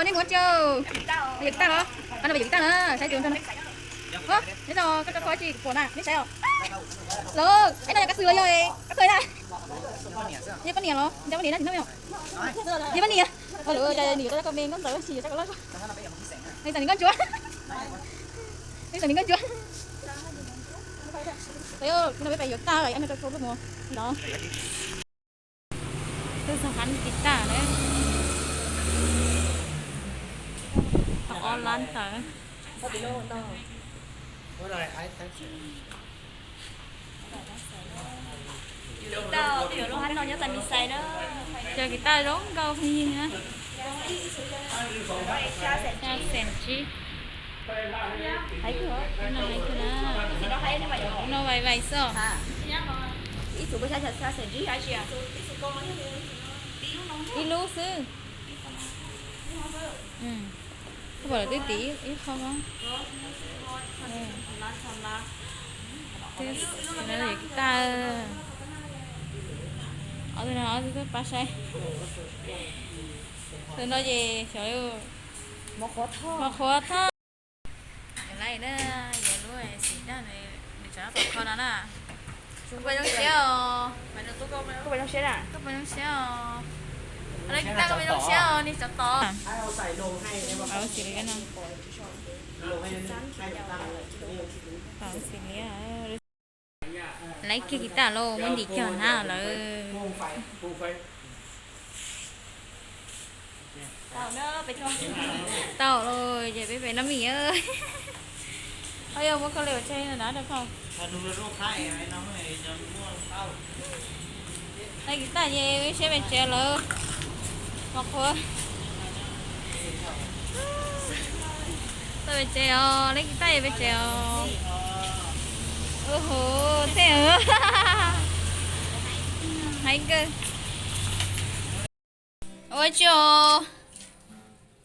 Nej mus tsi, yawm tag los, qhov no yawm tag na, saib tus nrog no. Nyob zoo, koj rau koj tsi pom na, nej saib os. Los, es no yog koj xwm los yog koj thawj na? Yog poj niam los, yog poj niam na, tsis noj me os. Yog poj niam. Ua lawm, cas nws yuav tau koj me nkauj ntxawm tsis yuav tau koj loj. Nej xam nws nkauj ntsuab. Nej xam nws nkauj ntsuab. Tau, no peb pais yuav tag, no rau koj mus. Los. Twb txog qhov guitar na. Tau ob lab ntawd. Cov guitar zoo nkauj pheej yig na. Xya xees tsib. No hais tias na, no vais vais xwb. Ib lub xwb. Koj pom lawm twb tim ib qho no. Twb, no yog guitar. Ob tug no ob tug twb pab saib. Tus no ces xyov, mos qhuav thoj. Lawm na, yuav lub xim daj, nws tsam no tom kho no na. Koj puas zoo siab os? Koj puas zoo siab os? Lawv kuj tas koj puas zoo siab os, nej tsov tos. Lawv kiag guitar los muab ntim kiag hnab lawm. Tau lawm ces peb pem noj mis. Ho yog muab koj li ua tsheb na rau koj. Lawv kiv taj ces peb siab pem tsev lawm. Mos qhuav. Tau pem tsev os, lawv kiv taj ces pem tsev os. Ua hu, tej heev kawg. Ua tsi os?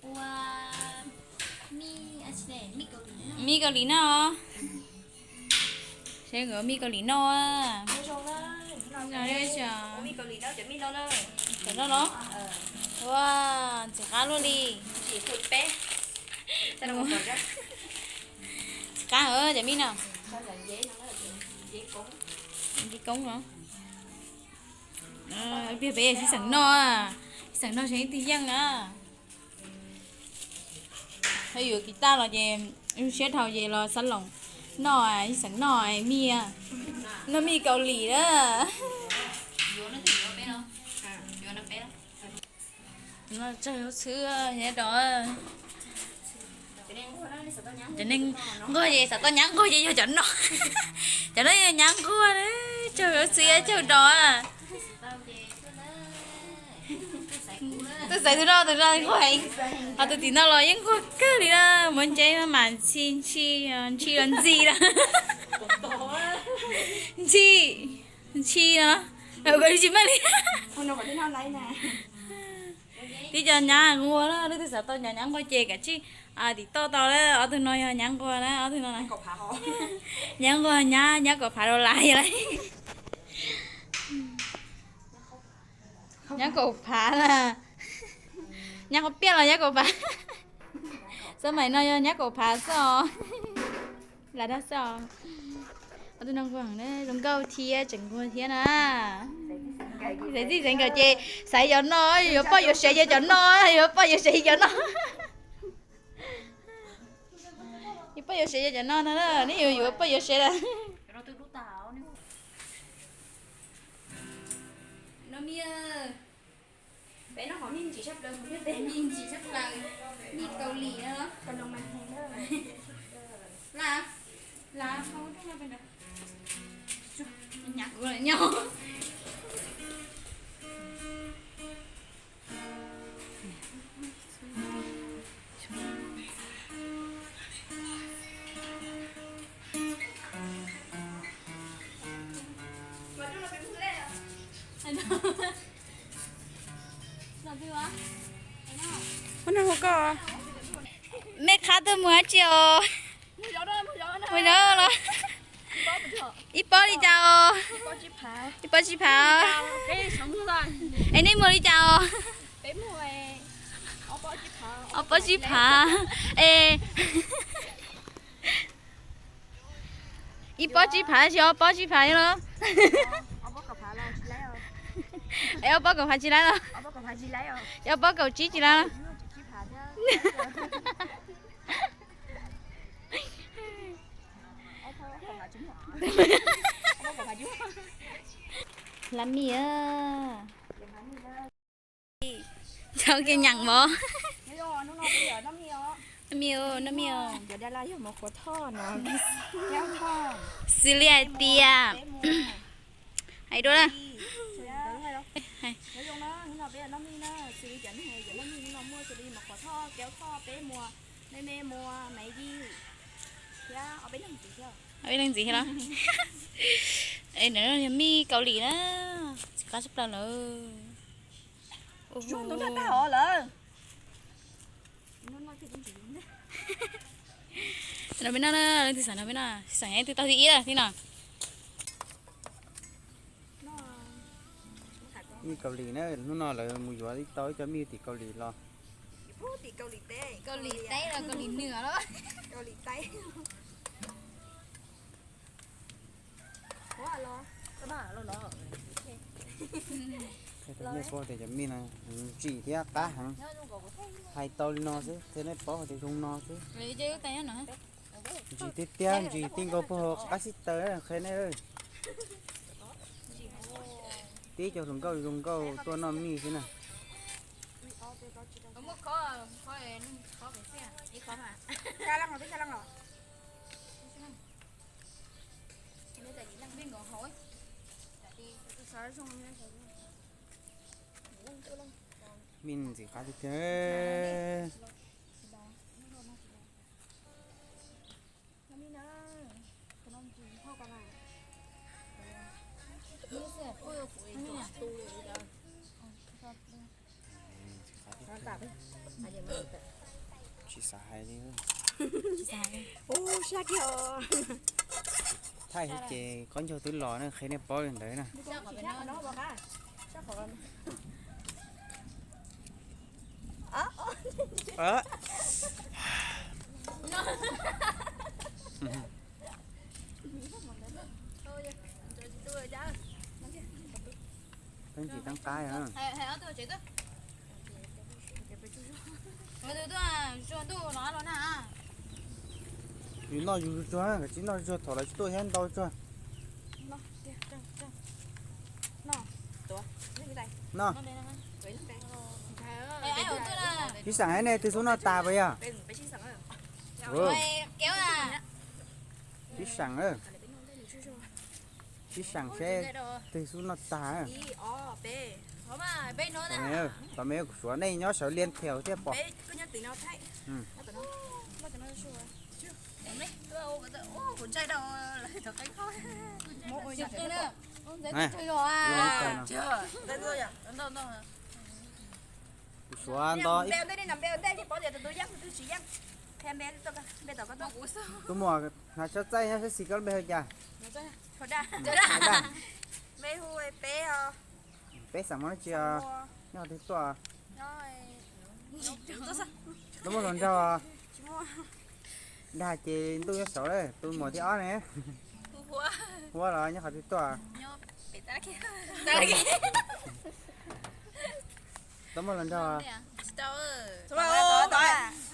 Ua mib Kaus Lim no. Seb nkawd mib Kaus Lim no. Cov no los? Ua ntxim qab luaj li. Ntxim qab cov mib no. Nce koob no. Peb sib xeem noj, sib xeem noj seb ib tug yeej na. Ho yuav kiv taj los ces zoo siab dhau ces los xab loos noj, sib xeem noj mij, noj mij Kaus Lim na. Tsawg xwb nyob rau. Cov neeg nquag ces xav tau nyab nquag ces yog cov no. Cov no yog nyab nquag, tsawg xwb tsawg dos. Twb xaiv tus no, tus no nquag heev. Ho tus tim no los yeej nquag kawg li na, muab ntsia mas ntxhi ntxhi, ntxhi los ntxhi na. Ntxhi, ntxhi no. Tsis meej li. Tib cov nyab nquag na, leej twg xav tau nyab nquag ces kav tsij tim toj tau lawm, ob tug no yog nyab nquag na, ob tug no. Nyab nquag, nyab, nyab kaum phav dollar lawm. Nyab kaum phav na. Nyab qhuav piaj los nyab kaum phav. Xab maim no yog nyab kaum phav xwb os. Lam dag xwb os. Ob tug no nquag zoo nkauj thiab tseem nquag thiab na. Xaiv txij xaiv nkawm ces xaiv cov no, yuav poj yuav sev ces cov no, yuav poj yuav sev cov no. Yuav poj yuav sev cov no no, nej yuav yuav poj yuav sev lawm. No mij, peb noj qhov mij ntsim tshaj plaws, mij ntsim tshaj plaws, mij Kaus Lim no. Las, las, nyav kuv lawm nyob. Ua no hu koj. Mej qhab tuaj mus dab tsi os? Mus zov los? Ib pob li cas os? Ib pob tsib phav. Es nej muag li cas os? Ob pob tsib phav. Es ib pob tsib phav tsis ob pob tsib phav los? Es ob pob kaum phav tsis laib los? Es ob pob kaum tsib tsis laib los? Hlab mij. Cov kev nyeem mov. Noj mij, noj mij. Xws li hais tias, hais dua na. Ob peb leej ntxiv thiab los? Es nws yog mij Kaus Lim na, txiv qab tshaj plaws lawm. No peb noj na, leej twg xav noj peb noj, xav noj twg tau twg ib thiab no. Mij Kaus Lim na, hnub no lawv mus yuav tau ib co mij tim Kaus Lim los. Kaus Lim teb los Kaus Lim nws los? Qhia rau nej paub tias cov mij no ntsim thiab qab heev, hais tau li no xwb thiab nej paub hais tias zoo no xwb. Ntsim tiag tiag, ntsim ti nkaus puag hauv qab xib taws, qhia nej. Tib co hluas nkauj zoo nkauj tuaj noj mij xwb na. Mij ntxim qab tiag tiag. Tsis xav hais li. Thaij ces qhov ncauj twb los na, qhia nej paub li ntawd na. Teeb tsis teeb qab. Yus noj yus tsuag tsuag, koj tsis noj tsuag thaum lawv tsis tuaj thiab ntau tsuag. Noj. Sib xam nej twg xub noj tas puas yog? Sib xam, sib xam seb twg xub noj tas. Tom me kuv suav nej nyob sawv lias thiab pom. Kuv suav nto. Tus muam hnav tsho txaij nyob sab xis koj lub npe hu cas? Peb xam mov dab tsi os? Nyob qhov twg tuaj? Tau muaj hluas nraug os? Dag ces ntuj nyob saud lawm, tus muam thib ob ne. Huab los nyob qhov twg tuaj? Tau muaj hluas nraug os?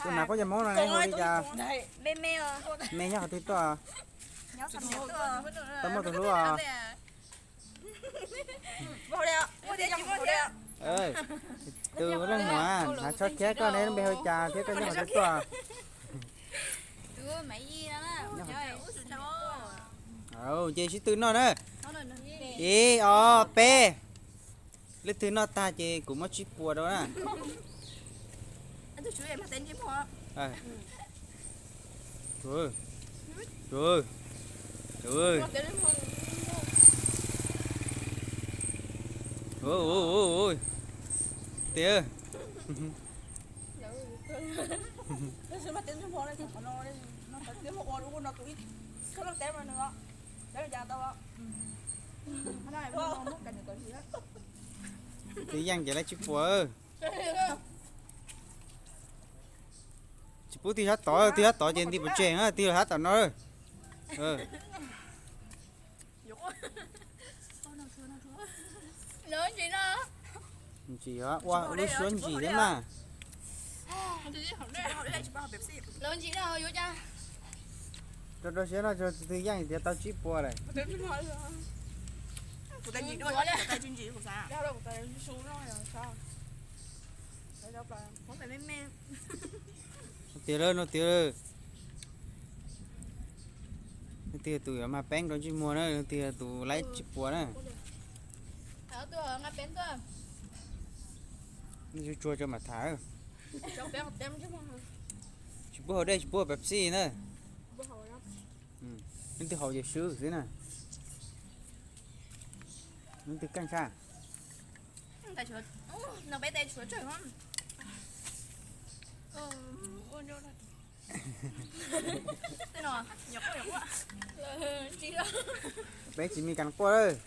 Tus hnav khaub ncaws Hmoob no ne hu li cas? Me nyob qhov twg tuaj? Tau muaj tus hlub os? Tus leej muam hnav tsho thiab koj ne, lub npe hu cas thiab koj nyob qhov twg tuaj? Ces sib tw noj na. Ib, ob, peb. Leej twg noj tag ces kuv muab tsib puas rau na. Tiag. Twb yeej ces lawv tsib puas. Tsis pub tig sab tod, tig sab tod ces nti pov tseg na, tig sab tom no. Ntsim, ua lub suab ntsim thiab mas. Rau rau siab no, twb yeej tias tau tsib puas lawm. Tiag lawm, no tiag lawm. Leej twg tus yuav mag peeb rau ntsej muag na, leej twg tus laib tsib puas na. Nej tsuag tsuag tso mam tham. Tsis pub haus dej, tsis pub haus Pepsi na. Leej twg haus ces swb xwb na. Leej twg keej tshaj. Peb tsis mi kas quaj lawm.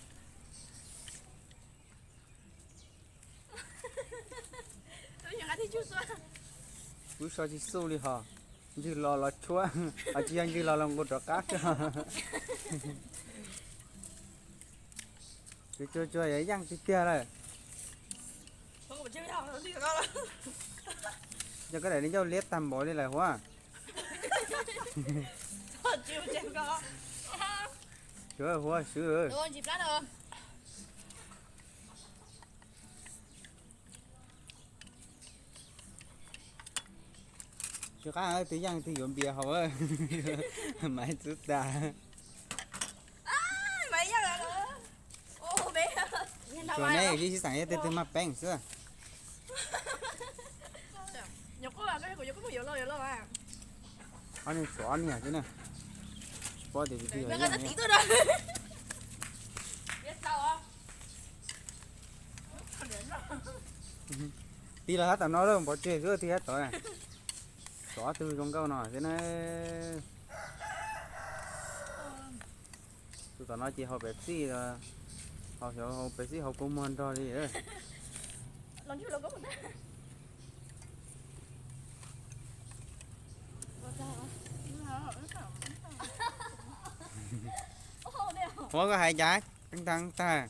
Kuv so tsis xub li hos, ntswg los los tshuab, tsis yog ntswg los los nqus rov qab. Tsuag tsuag yuav yeej tiag tiag lawm. Yog koj daim li ncauj liab tag npaum li lawm Huab. Huab swb. Tsis qab twg yeej twg yuav npias haus, maiv txwv tas. Tsuas neb ib sib xeem ib tug twg mag peeb xwb. Ob niag tsuas ob niag xwb na. Tsis paub tias tus twg yog ib yam. Tig los hab tom no lawm, pov tseg xwb tig hab tod. Tsuas ob tug zoo nkauj no xwb na. Tus tom no ces haus Pepsi, haus xyov haus Pepsi haus kua muag nrog li. Huab koj hais cas teeb tag tag.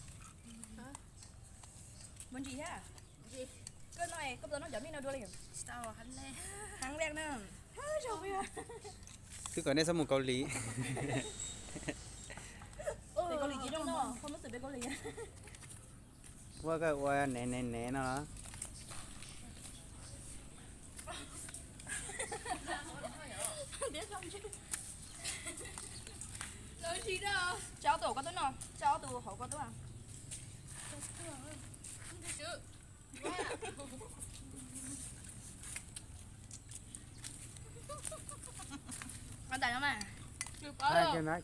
Twb kom nej txhob mus Kaus Lim. Huab koj ua nev nev nev no los. Tsa ob tug hauv koj tuaj no, tsa ob tug hauv koj tuaj. Ua ntawm no mas.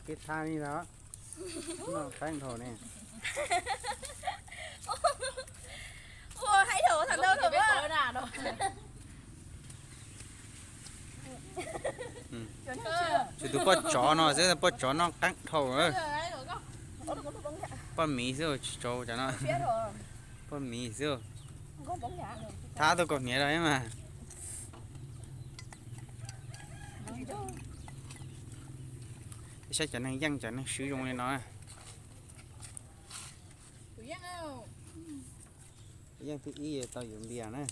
Kev tha li los. Noj qaib dhau ne. Ua haib dhau thaum ntau thaum. Tsuas tus poj tsov no xwb, poj tsov noj qaib dhau. Poj miv xwb tsis tsov cov no. Poj miv xwb. Thab tau kaus hniav rau mas. Saib cov neeg yeej cov neeg swb zoo li no. Yeej thib ib tau yuav npias na.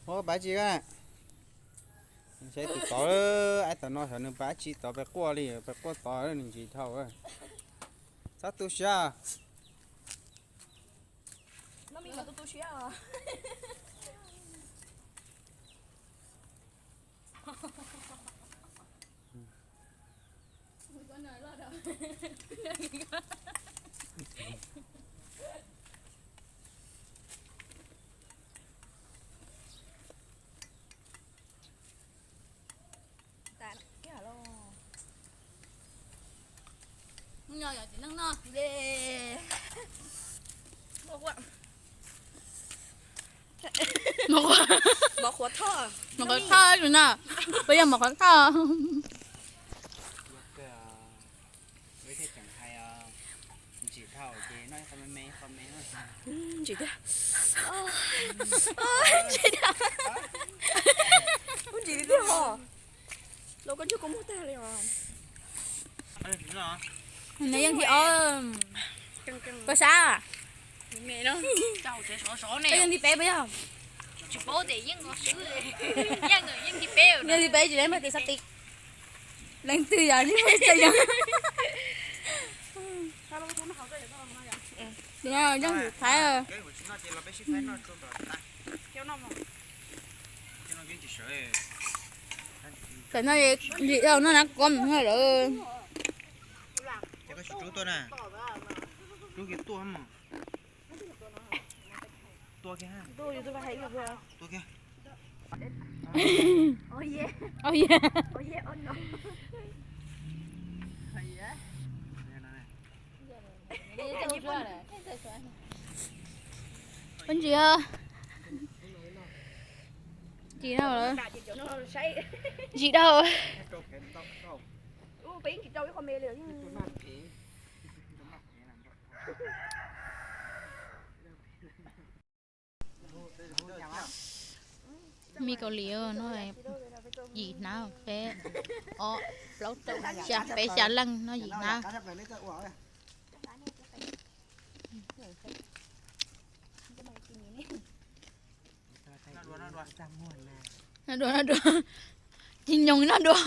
Ua pab tsi a? Saib tus tod, aib tod no xyov nws pab tsi tod pes quaj li, pes quaj tod nws ntsis dhau. Txhob tu siab. Mov qhuav Mov qhov thoj no, puas yog mov qhov thoj? Ntsim dhau ces noj ib qho me me, ib qho me. Ntsim tiag. Ntsim tiag. Ntsim tiag os. Los koj ntsej koj muag tag li os. Nws yeej thib ob. Koj sab. Koj yeej thib peb puas yog? Tsis paub tias yeej xwb, yeej thib peb, yeej thib peb tsis leb mas tis xab tis. Leej twg yog tsis muaj txawj yog. Yeej yus thaiv. Tam no yim dhau noj nab kov mus lawm. Ntsim, ntsim dhau lawm. Ntsim dhau. Me Kaus Lim no, yim hnab peb, ob, plaub, rau, xya, peb xya leej no yim hnab. Noj dua, noj dua. Tsis nyoos noj dua.